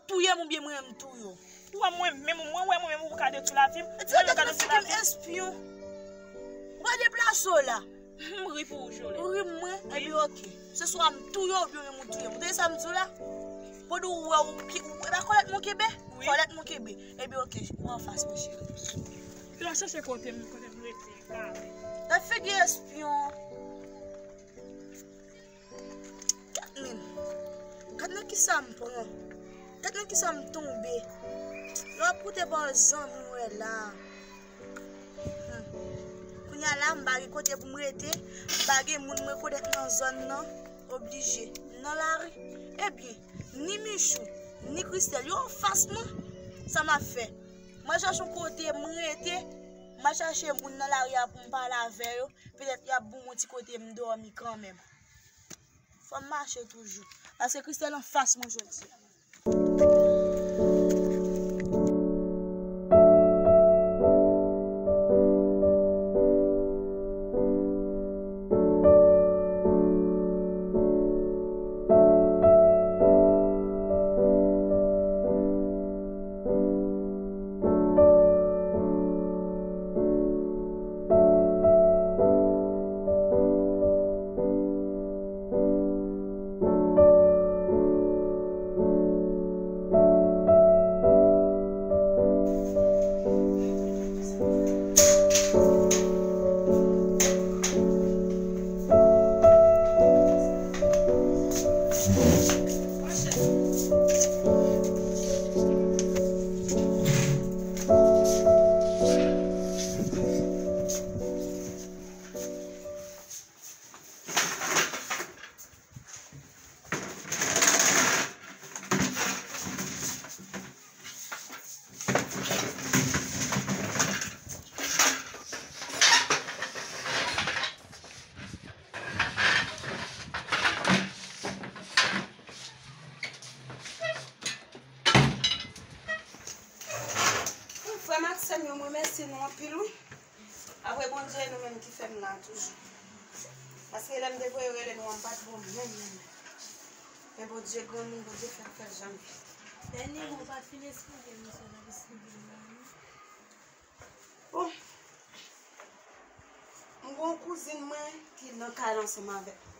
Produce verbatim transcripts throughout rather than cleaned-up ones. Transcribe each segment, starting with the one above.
Touye m oubyen mwen menm m touye w. Ou wè mwen menm, mwen wè mwen menm ou ka detwi lavi m. Mwen menm ka detwi lavi m. Espyon. Ou ka deplase w la. M ri pou ou, Jolèn. Ou ri mwen, epi oke. Se swa m touye w oubyen ou menm ou touye m. Ou tande sa m di w la? Pandan ou wè ou ki, ou, e pa kòlèt mwen kenbe? Wi. Kòlèt mwen kenbe. Epi oke, ou anfas mwen, cheri. Yo chache kote m, kote m rete, m pa wè. E figi espyon. Gad men. Gad nan kisa m pran. Gad nan kisa m tonbe. Lè w ap koute pawòl zanmi w wè la. Hmm. Kounye a la, m pa gen kote pou m rete. M pa gen moun m rekonèt nan zòn nan. Oblije. M nan lari. Ebyen, ni Michou, ni Christelle, yo anfas mwen. Sa m ap fè? Mwen chache yon kote m rete. Mwen chache moun nan lari a pou m pale avè yo. Petèt y ap ban m yon ti kote m dòmi kanmenm. Fò m mache toujou. Paske Christelle anfas mwen jodi a. Frè m ak sè m yo, m remèsye nou anpil wi. Apre Bondye, e nou menm ki fè m la toujou. Paske lè m te voye rele nou an, m pa t bon menm, menm. Men Bondye granmoun, Bondye fè m fè l jan m vle. Dènye mwa, w pa t fin esplike m sa w t ap esplike m la, non. Bon. M gon kouzin mwen ki nan kay la ansanm avè m.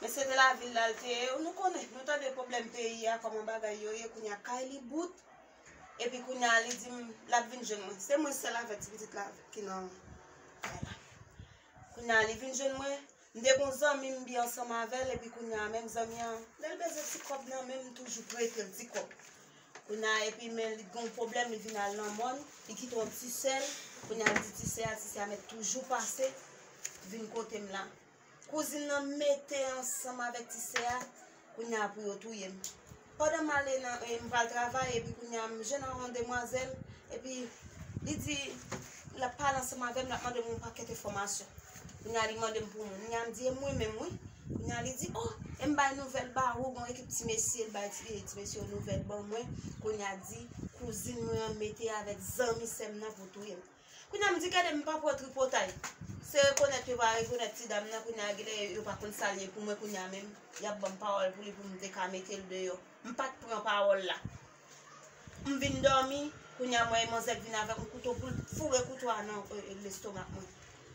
Men se te lavil la l te ye. Nou konnen, nou tande pwoblèm peyi a, kòman bagay yo ye, kounye a kay li bout. Epi kounye a li di m l ap vin jwenn mwen. Se mwen sèl avèk ti pitit la ki nan kay la. Kounye a li vin jwenn mwen. M te gon zanmi m byen ansanm avè l, epi kounye a menm zanmi an, lè l bezwen ti kòb nan men m, m toujou prete l ti kòb. Kounye a, epi men li t gon pwoblèm, li vin al nan mòn, li kite yon ti sè l. Kounye a, li di ti sè a, ti sè a mèt toujou pase vin kote m la. Kouzin nan mete ansanm avèk ti sè a, kounye a pou yo touye m. Pandan m ale nan, e, m pral travay, epi kounye a m jwenn ak yon demwazèl, epi li di l ap pale ansanm avè m, l ap mande m yon pakèt enfòmasyon. Kounye a li mande m pou moun. Kounye a m di e mwen menm wi. Kounye a li di, o, e m bay nouvèl ba ou, gon ekip ti mesye, l bay ti, ti mesye yo nouvèl ban mwen. Kounye a di, kouzin mwen an mete avèk zanmi sè m nan pou touye m. Kounye a m di gade m pa pran tripotay. Se rekonèt yo pa rekonèt ti dam nan, kounye a genlè yo pa konn sa l ye pou mwen, kounye a menm y ap ban m pawòl pou li pou m te ka mete l deyò. M pa t pran pawòl la. M vin dòmi, kounye a m wè manzè k vin avèk yon kouto pou l foure kouto a nan, e, e, lestomak mwen.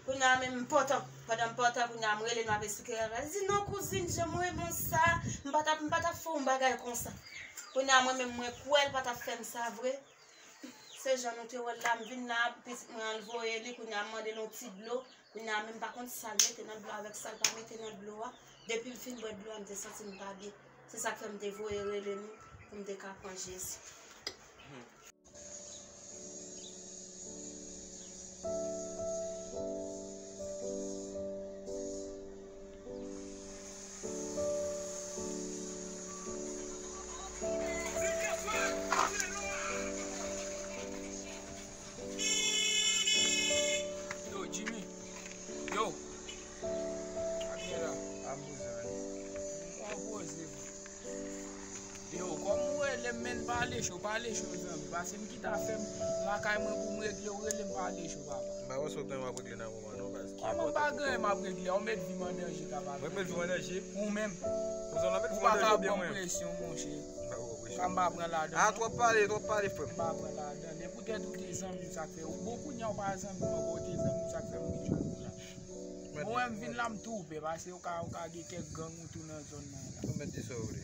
Kounye a menm m pantan, pandan m pantan, kounye a m rele l, m ap esplike l, li di non kouzin, jan m renmen w sa, m pa t ap, m pa t ap fè yon bagay konsa. Kounye a mwen menm mwen kwè l pa t ap fè m sa vre. Se jan nou te wè l la, m vin la, pitit mwen an l voye li, kounye a m mande l yon ti dlo, kounye a menm pa konn sa l mete nan dlo avèk sa l pa mete nan dlo a. Depi l fin bwè dlo a, m te santi m pa byen. Se sa k fè m te voye rele nou pou m te ka pran Jezi. Yo, Jimmy. Yo. Sa k gen la? Pa poze anyen. Mwen poze. Yo, kòm ou rele m, men pale cho, pale cho, zanmi. Paske m kite afè m lakay mwen pou m regle, ou rele m pale cho, papa. M pa wè sa w gen w ap regle nan moman, non, paske. Kòman m pa gen anyen m ap regle? Ou met vi m an danje, papa. Mwen met vi w an danje? Ou menm. Ou pa ka ban m presyon, monchè. M pa wè w Sa m pa pran ladan. Ah, twòp pale, twòp pale, frè m. M pa pran ladan. E poutèt ou te zanmi m, sa k fè. Ou bon, kounye a ou pa zanmi m ankò, ou te zanmi m, sa k fè m vin jwenn ou la. Mwen wè m vin la, m tou pè, paske ou ka, ou ka gen kèk gang ou tou nan zòn nan la. Ou mèt di sa w vle.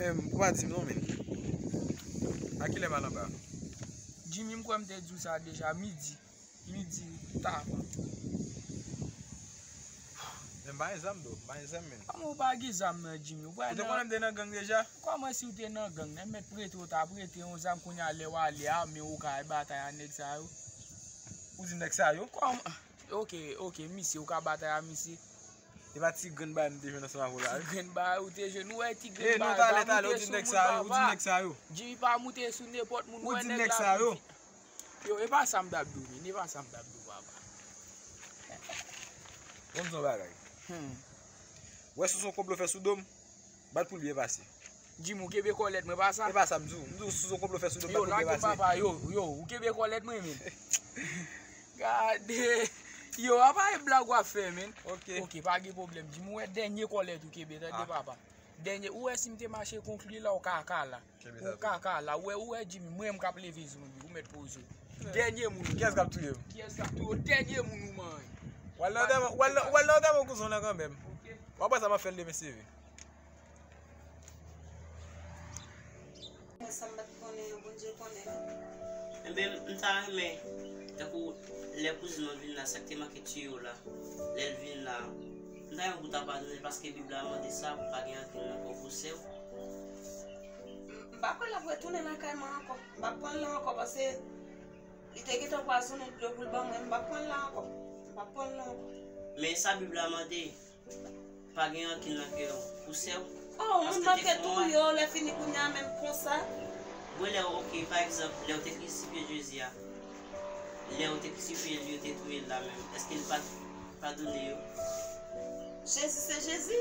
Em, ou pa di m non, men. A kilè m al anba? Jimmy, m kwè m te di w sa deja, midi. Midi, ta. Men m pa gen zam, bro. M pa gen zam, men. Kòman ou pa gen zam nan, Jimmy? Ou pa... Ou te konnen m te nan gang deja? Kòman si w te nan gang? Nèg mèt prete w, ta prete yon zam, kounye a lè w ale a, men ou ka al batay a nèg sa yo. Ou di nèg sa yo? Kòman? Ok, ok, misye, ou ka batay a misye. E pa ti grenn bagay m te jwenn ansanm avè w la, wi. Ti grenn bagay ou te jwenn, ou wè ti grenn bagay, pa moute sou moun, papa. Ou di nèg sa yo. Jimmy, pa moute sou nenpòt moun, ou wè nèg la. Yo, e pa sa m t ap di w, men, e pa sa m t ap di w, papa. Bon, m di yon bagay. Hmm. Wè si se yon konplo fè sou do m, bat pou l byen pase. Jimmy, ou kenbe kòlèt mwen, pa sa? E pa sa m di w. M di w si se yon konplo fè sou do m, bat pou l byen pase. Yo, lage papa, yo, yo, ou kenbe kòlèt mwen, men. Gade. Yo, apa e blag w ap fè, men? Ok. Ok, pa gen pwoblèm, Jimmy, ou wè dènye kòlèt ou kenbe, tande, papa. Dènye, ou wè si m te mache konkli la, ou kaka la. Ou kaka la. Ou wè, ou wè Jimmy, mwen m k ap leve zonbi, ou mèt poze w. Dènye moun ou manyen. Kiyès k ap touye m? Kiyès k ap touye w? Dènye moun ou manyen. W al nan antèman, w al nan, w al nan antèman kouzen w lan kanmenm. Ok. W ap wè sa m ap fè l demen si Dye vle. Mwen sa m pa t konnen an, Bondye konnen. Enben, m ta renmen, tankou lè kouzin mwen vin la, sa k te manke tiye w la, lè l vin la, m ta renmen pou w ta padone l, paske Bib la mande sa, pou pa gen rankin nan kè w pou sè w. M, m pa kwè l ap retounen lakay mwen ankò. M p ap pran l la ankò, paske li te gentan pwazonnen dlo pou l ban mwen. M p ap pran l la ankò. M p ap pran l la ankò. Men sa Bib la mande, pa gen rankin nan kè w pou sè w. Oh, moun manke touye w, lè fini kounye a menm konsa. Bon, lè w, ok, pa egzanp, lè w te krisifye Jezi a, lè w te krisifye l, yo te touye l la menm, èske l pa t padone yo? Jezi se Jezi.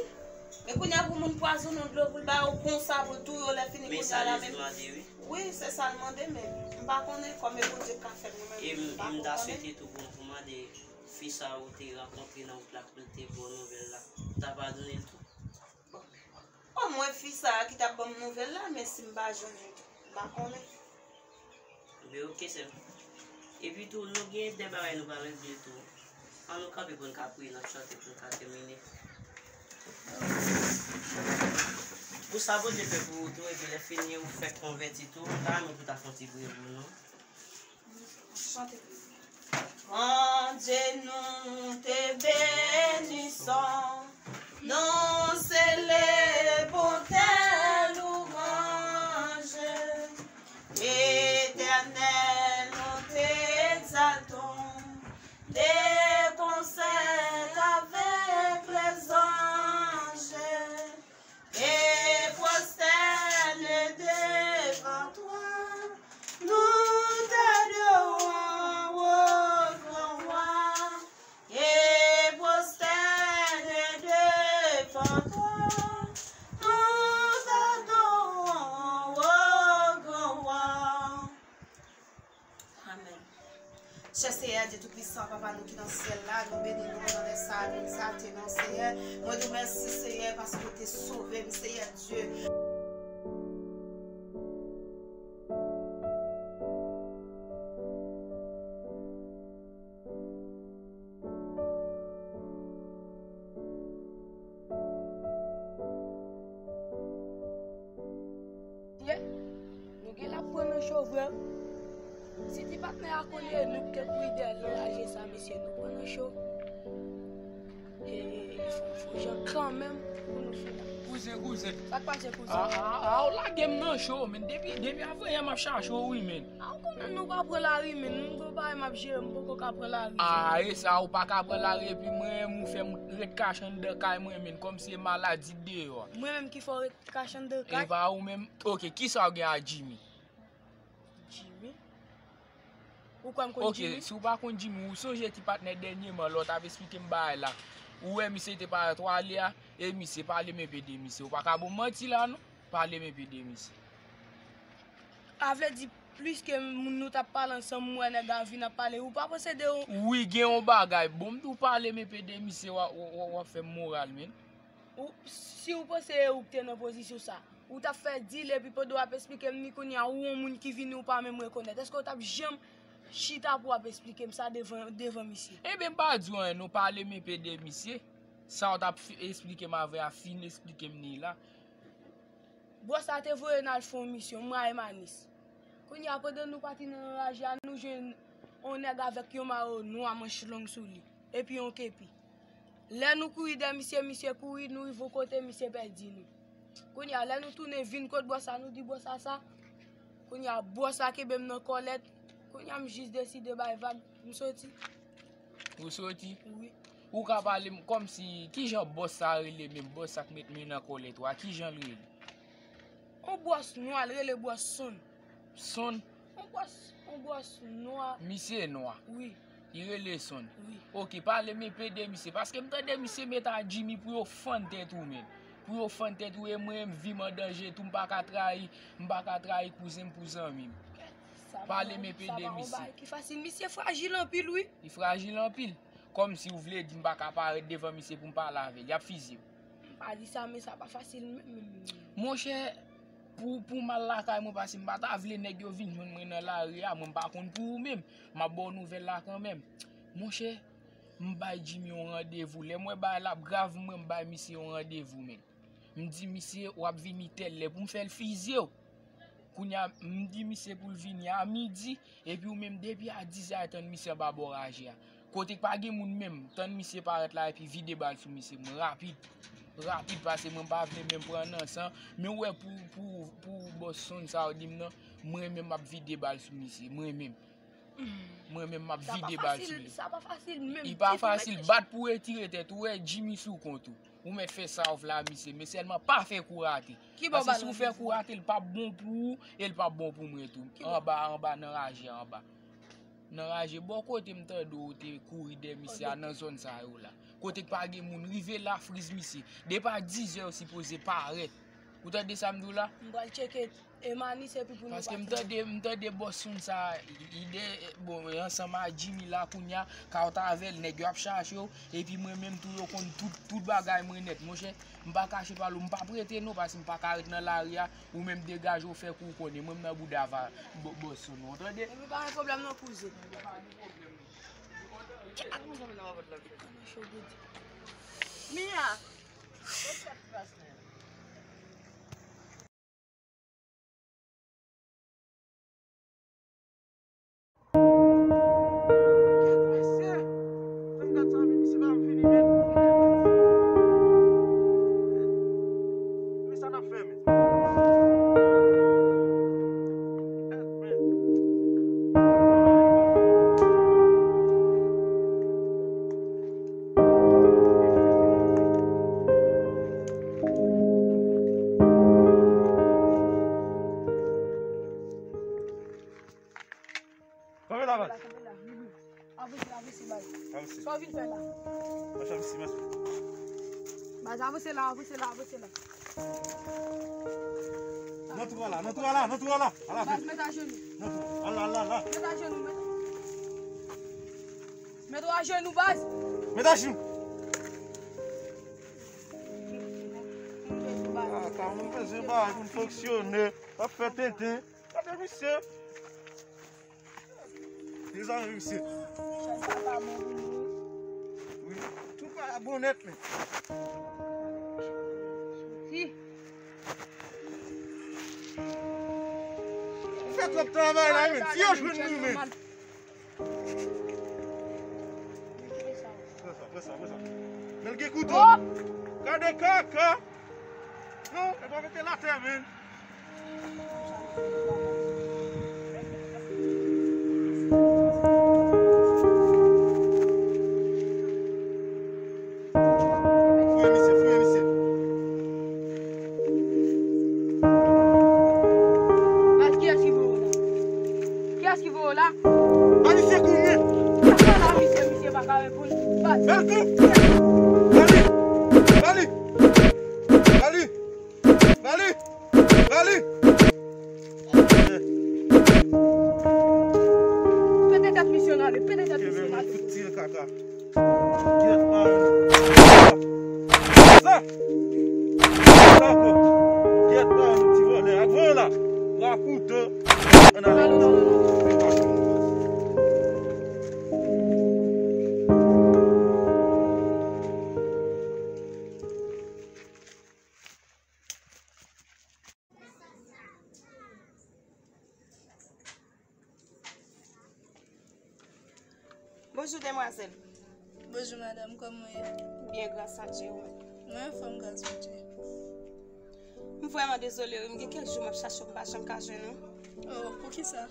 Men kounye a pou moun pwazonnen w dlo pou l ba yo konsa, pou l touye w, lè fini kounye a la menm. Men sa Jezi mande, wi. Wi, se sa l mande, men m pa konnen kòman Bondye ka fè l, mwen menm, m pa konn konnen. E m, e m ta swete tou pou, pou mande fi sa ou te rankontre nan wout la pou l te ba w nouvèl la, ou ta padone l tou? Bon. Omwen fi sa a ki t ap ban m nouvèl la, men si m pa jwenn li tou, m pa konnen. Ebyen, oke, sè m. Epi tou, nou gen de bagay nou pral regle tou. Ann nou kanpe pou n ka priye, n ap chante pou n ka tèmine. Pou sa Bondye fè pou ou tou, epi lè fini ou fèk konvèti tou, m ta renmen pou w ta fè yon ti priye pou nou. Chante. Bondye, nou te benison, nou sele bonte, louwanj. Etènèl, nou te egzalton, de konsè avèk lèzanj. E pwostène devan twa, nou tadore w, o gran wa. E pwostène devan twa, nou tadore w, o gran wa. Amèn. Chè Seyè Dye Toupisan, Papa nou ki nan syèl la, nou beni non w nan lè sa a, nou egzalte non w, Seyè. Mwen di w mèsi, Seyè, paske w te sove m, Seyè Dye. Ye, nou gen la pran nan cho vre. Si ti patnè a konn ye, nou k te kouri dèyè l nan raje sa, mesye, nou pran nan cho. E, e, e, fò, fò jan kanmenm pou nou fini. Kouzen, kouzen. Sa k pase, kouzen? A, a, a, ou lage m nan cho, men. Depi, depi avanyè m ap chache w, wi, men. A, ou konnen nou pa pran lari, men. M gon bagay m ap jere, m poko ka pran lari. A, e sa, ou pa ka pran lari, epi mwen, ou fè m ret kache anndan kay mwen, men. Kòmsi e maladi deyò. Mwen menm ki fè w ret kache anndan kay? E pa ou menm? Oke, kisa w gen a Jimmy? Jimmy? Ou kwè m konn Jimmy? Oke, si w pa konn Jimmy, ou sonje ti patnè dènyèman lè w t ap esplike m bagay la. Ou wè misye te parèt w ale a, e misye pale m enpe de misye. Ou pa ka ban m manti la non. Pale m enpe de misye. A vle di, pliske moun nou t ap pale ansanm, m wè nèg la vin ap pale, ou pa posede yon... Wi, gen yon bagay. Bon, m di w pale m enpe de misye, w a, w a, w a, w ap fè m moral, men. Ou, si w panse e ou k te nan pozisyon sa, ou t ap fè dil epi pandan w ap esplike m ni kounye a ou yon moun ki vini ou pa menm rekonèt. Èske w t ap janm chita pou w ap esplike m sa devan, devan misye? Ebyen, m pa di w anyen non, pale m enpe de misye. Sa w t ap fi- esplike m avè a, fin esplike m ni la. Bòs la te voye n al fè yon misyon, mwen ak Emanis. Kounye a, pandan nou pati nan raje a, nou jwenn yon nèg avèk yon mayo nwa manch long sou li, epi yon kepi. Lè nou kouri dèyè misye, misye kouri, nou rive yon kote, misye pèdi nou. Kounye a, lè nou tounen vin kot bòs la, nou di bòs la sa. Kounye a, bòs la kenbe m nan kòlèt. Kounye a, m jis deside bay vag, m soti. Ou soti? Wi. Ou ka pale m kòmsi, kijan bòs sa rele menm, bòs sa k met men nan kòlèt ou a, kijan l rele? On bòs nwa, l rele bòs Sonn. Sonn? On bòs, on bòs nwa. Misye nwa? Wi. Li rele Sonn? Wi. Oke, pale m enpe de misye, paske m tande misye met a Jimmy pou yo fann tèt ou menm. Pou yo fann tèt ou, e mwen menm vi m an danje tou, m pa ka trayi, m pa ka trayi kouzen m pou zanmi m. Pale m enpe de misye. Ki fasil, misye frajil anpil, wi. Li frajil anpil. Kòmsi ou vle di m pa ka parèt devan misye pou m pale avè l, y ap fizye m. M pa di sa, men sa pa fasil menm, menm, menm. Monchè, pou, pou m al lakay mwen, paske m pa ta vle nèg yo vin jwenn mwen nan lari a, mwen m pa konn pou ou menm, m ap ba w nouvèl la kanmenm. Monchè, m bay Jimmy yon randevou. Lè m wè bagay la ap grav, mwen m bay misye yon randevou, menm. M di misye, w ap vini tèl lè pou m fè l fizye w. Kounye a, m di misye pou l vini a midi, epi ou menm depi a dizè a tann misye anba bò raje a. Kote k pa gen moun menm, tann misye parèt la epi vide bal sou misye, mwen rapid. Rapid, paske mwen m pa vle menm pran nan san. Men w wè pou, pou, pou bòs Sonn sa w di m nan, mwen menm m ap vide bal sou misye, mwen menm. Mwen menm m ap vide bal sou li. Sa pa fasil, sa pa fasil menm ditou, men. Li pa fasil, bat pou retire tèt ou, wè Jimmy sou kont ou. Ou mèt fè sa w vle a misye, men sèlman pa fè kou rate. Paske si w fè kou rate, l p ap bon pou ou, e l p ap bon pou mwen tou. Anba, anba, nan raje a, anba. Nan raje, bò kote m tande w te kouri dèyè misye a nan zòn sa yo la. Kote k pa gen moun, rive la, friz misye. Depi a dizè ou sipoze parèt. Ou tande sa m di w la? M pral tcheke Emanis epi pou nou pati. Paske m tande, m tande bòs Sonn sa, li de, bon, ansanm a Jimmy la kounye a, ka w t avè l, nèg yo ap chache w, epi mwen menm tou yo konn tout, tout bagay mwen nèt, monchè. M pa kache pale w, m p ap rete non, paske m pa ka ret nan lari a, ou menm degaje w fè kou w konnen, mwen m nan bouda va, bò-, bòs Sonn, ou tande? Epi pa gen pwoblèm non, kouzen. Mia! Mesye, fè m gad sa, men misye pa vini, men. Men sa n ap fè, men. Kanpe la, baz. Kanpe la, kanpe la. Avanse, avanse, baz. Avanse. Sa w vin fè la? Mache avanse, mache. Baz, avanse la, avanse la, avanse la. Nan twou a la, nan twou a la, nan twou a la. Ala fè. Baz, met ajenou. Nan twou. Ala, ala, ala. Met ajenou, met. Met ajenou, baz. Met ajenou. Ah, ka mwen bezwen bagay pou n fonksyone. W ap fè tenten. Gade misye. Mezanmi, misye. Chèz la pa bon pou nou. Wi. Tout pa bon nèt, men. Si. Ou fè twòp travay la, men. Si yo jwenn nou, men. Pran sa, pran sa, pran sa. Men l gen kouto. Gade kaka. Non, e pa mete l atè, men. Fouye misye, fouye misye. Baz, kiyès ki voye w la? Kiyès ki voye w la? Ba misye kou, men. Sa la, misye, misye pa ka reponn. Baz. Ba l kou. Ba li. Ba li. Ba li. Ba li. Ba li. Pete tèt misye n ale, pete tèt misye n ale. Tout tire kaka. Kèt, man. Sa! Sa ko! Gyèt la, ti vòlè, ak van la! Bra kouto! Ann ale, ann ale, ann ale. Bonjou, demwazèl. Bonjou, madanm, kòman w ye? Byen, gras a Dye, ou menm? Mwen anfòm, gras Bondye. M vrèman dezole, wi. M gen kèk jou m ap chache w, m pa janm ka jwenn ou. Oh, poukisa?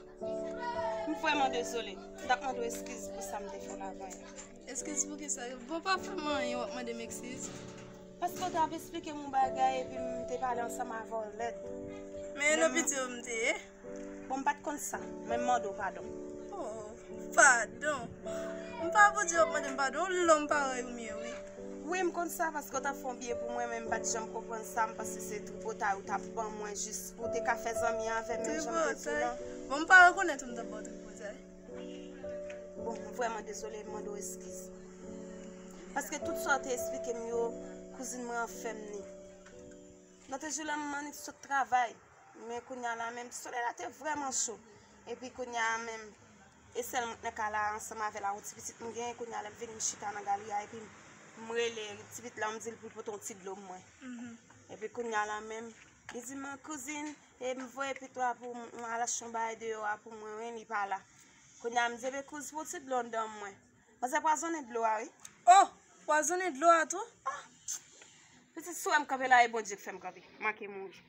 M vrèman dezole. M t ap mande w eskiz pou sa m te fè w la avanyè. Eskiz pou kisa? Bon, w pa fè m anyen, w ap mande m eskiz. Paske w t ap esplike m yon bagay epi m te pale ansanm avè w lèd. Men e nan piti yo m te ye. Bon, m pa t konn sa, men m mande w padon. Oh, padon? M pa pou di w ap mande m padon, yon lòm parèy ou m ye, wi. Wi, m konn sa paske w t ap fè yon byen pou mwen, men m pa t janm konprann sa, m panse se tripotay ou t ap ban mwen jis pou w te ka fè zanmi avè m, menm jan m te di w lan. Tripotay? Bon, m pa rekonèt ou m t ap ba w tripotay. Bon, m vrèman dezole, m mande w eskiz. Paske tout sa w te esplike m yo, kouzin mwen an fè m ni. Lòt jou la, m annik sot travay, men kounye a la menm, solèy la te vrèman cho. Epi kounye a menm, e sèl mwen k nan kay la ansanm avè l, a yon ti pitit m genyen, kounye a lè m vini, m chita nan galri a, epi m rele ti pitit la, m di l pou l pote yon ti dlo pou mwen. Epi kounye a la menm, li di m, kouzin, e m voye pitit la pou m, m al achte yon bagay deyò a pou mwen, wi, li pa la. Kounye a m di, ebyen kouz, pran ti dlo anndan mwen. Manzè pwazonnen dlo a, wi. Oh! Pwazonnen dlo a tou? Oh! Pitit, si w wè m kanpe la, e Bondye k fè m kanpe. M manke mouri.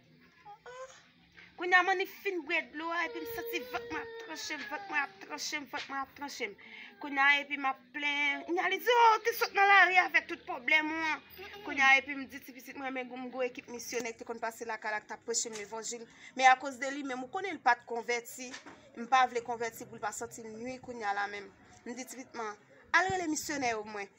Kounye a m annik fin bwè dlo a, epi m santi vant mwen ap tranche m, vant mwen ap tranche m, vant mwen ap tranche m. Kounye a, epi m ap plenyen. Kounye a, li di, oh, ou te sot nan lari avèk tout pwoblèm ou an. Kounye a, epi m di ti pitit mwen, men m gon ekip misyonè ki te konn pase lakay la, ki t ap preche m levanjil. Men akoz de li menm, ou konnen l pa t konvèti. M pa vle konvèti pou l pa santi l nwi kounye a la menm. M di ti pitit mwen, al rele misyonè yo pou mwen.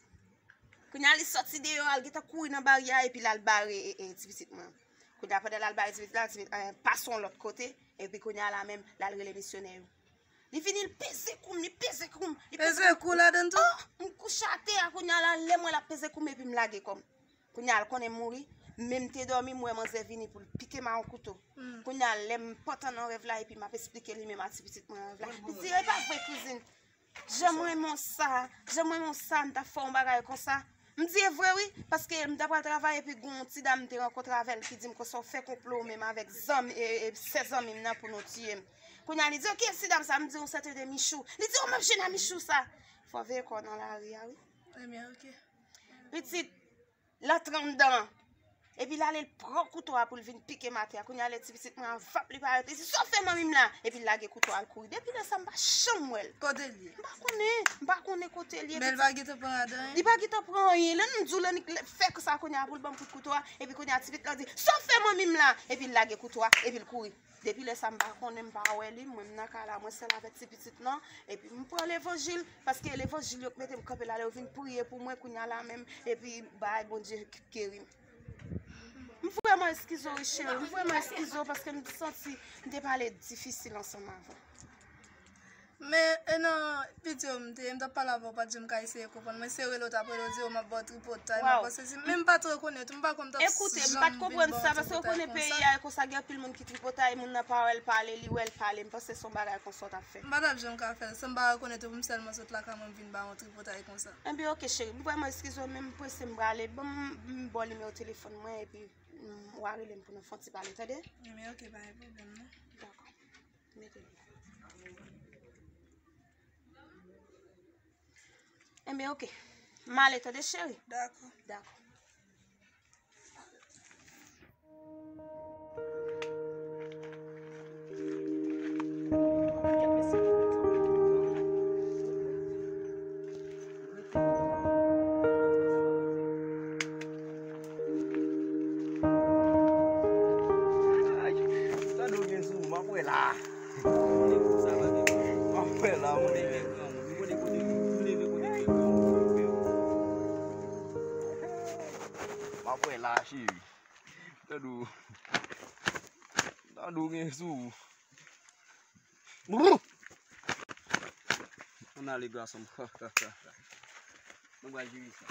Kounye a, li sòti deyò, al gentan kouri nan baryè a, epi l al bare, e, e, ti pitit mwen. Kounye a, pandan l al bare ti pitit la, ti pitit la, eh, pase yon lòt kote, epi kounye a la menm, l al rele misyonè yo. Li vini, li peze kou m, li peze kou m, li peze kou m. Peze kou ladann tou? Oh, m kouche atè a, kounye a la, lè m wè l ap peze kou m, epi m lage kò m. Kounye a, l konnen m mouri, men m te dòmi, m wè manzè vini pou l pike m a yon kouto. Kounye a, lè m pòtan nan rèv la, epi m ap esplike li menm a ti pitit mwen rèv la. Li di, e pa vre, kouzin. Jan m renmen w sa, jan m renmen w sa, m ta fè yon bagay konsa. M di, e vre wi, paske m ta pral travay epi gon ti dam m te rankontre avè l ki di m konsa w fè konplo ou menm avèk zanmi, e, e, sè zanmi m nan pou nou tiye m. Kounye a, li di, oke, si dam sa, m di, yon sèten de Michou. Li di, o, m ap jwenn a Michou sa. Fò w veye kò w nan lari a wi. Ebyen, oke. Pitit, l antre anndan an. Epi l ale, l pran kouto a pou l vin pike m atè a. Kounye a, lè ti pitit mwen an vap, li parèt, li di, sa w fè manmi m la? Epi l lage kouto a, l kouri. Depi lè sa, m pa janm wè l. Kote l ye? M pa konnen, m pa konnen kote l ye. Men l pa gentan pran ladan, en? Li pa gentan pran anyen. Lè m di w, lè n fè sa kounye a pou l ban m kout kouto a, epi kounye a, ti pitit la di, sa w fè manmi m la? Epi l lage kouto a, epi l kouri. Depi lè sa, m pa konnen, m pa wè li, mwen, m nan kay la, mwen sèl avèk ti pitit lan, epi m pran levanjil, paske levanjil yo k mete m kanpe la, lè yo vin priye pou mwen, kounye a la menm, epi bay Bondye k-, geri m. M vrèman eskize w, wi, cheri, m vrèman eskize w, paske m santi m te pale difisil ansanm avè w. Men, e nan videyo m te ye, m t ap pale avè w, w pa t janm ka eseye konprann mwen. Se rele w t ap rele, w di w m ap ba w tripotay, m ap ba w sesi. Men m pa t rekonèt ou, m pa kwè m t ap janm vin ba w tripotay konsa. Ekoute, m pa t konprann sa, paske w konnen peyi a, e konsa gen anpil moun ki tripotay, moun nan pa wè l pale, li wè l pale, m panse se yon bagay konsa w t ap fè. M pa t ap janm ka fè l, san m pa rekonèt ou, pou m sèlman sot lakay mwen, m vin ba w yon tripotay konsa. Enben, oke, cheri, m vrèman eskize w, men m prese, m prale. Ban m, m ba w nimewo telefòn mwen, epi, mm, w a rele m pou nou fè yon ti pale, tande? Enben, oke, pa gen pwoblèm, non. Dakò. Mete l. Enben, oke. M ale tande, cheri. Dakò. Dakò. Ay, tande w gen sou, m ap wè la. M ap wè la, mwen. M ap wè la, cheri. Tande w. Tande w gen sou. Ann ale, gason m. Nou pral jere sa.